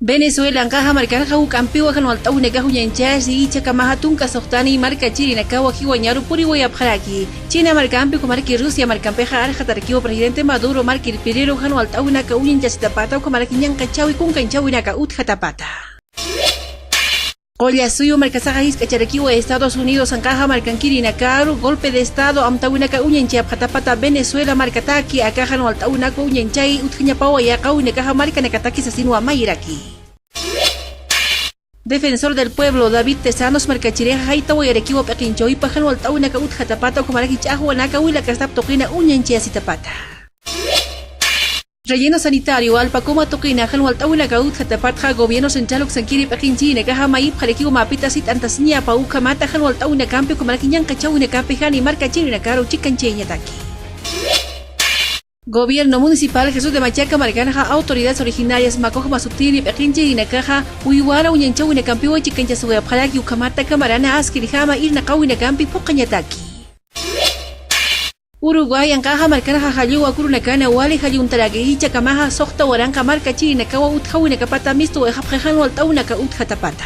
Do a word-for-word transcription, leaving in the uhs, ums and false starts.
Venezuelanqaxa markanxa juk'ampiwa jan walt'awinakax uñanchasi, jichhakamaxa tunka suxtani markachirinakawa jiwañaru puriwayapxaraki. China markampi uka marki Rusia markampixa arxatarakiwa presidente Maduro markir piriru jan walt'awinaka uñanchasitapata uka marki ñanqachawi kunkanchawinaka utjatapata. Qullasuyu markasaxa jisk'acharakiwa Estados Unidosanqaxa markankirinakaru golpe de estado amtawinaka uñanchayapxatapata Venezuela markataki, aka jan walt'awinakwa uñanchay utjañapawa yaqawinakaxa markanakataki sasinwa mayraki. Defensor del Pueblo David Tesanos markachirixa jaytawayarakiwa p'iqinchawaypa jan walt'awinaka utjatapata uka maraki ch'axwanaka wilakastap tuqina uñanchayasitapata. Relleno sanitario alpakuma tuqina jan walt'awinaka utjatapatxa gobierno central uksankiri p'iqinchirinakaxa mayipxarakiwa mapita sit'antasiñapa ukhamata jan walt'awinakampi uka maraki ñanqachawinakampi jani markachirinakaru chikanchayañataki. Gobierno municipal Jesús de Machaca markanxa autoridades originarias Macoc masutini p'iqinchirinakaxa uywara uñanchawinakampiwa chikanchasiwayapxaraki ukhamata kamarana askirjama irnaqawinakampi phuqañataki. Uruguayanqaxa markanxa jalluwa kurunakana wali jalluntaraki, jichhakamaxa suxta waranqa markachirinakawa utjawinakapata mistuwayxapxi jan walt'awinaka utjatapata.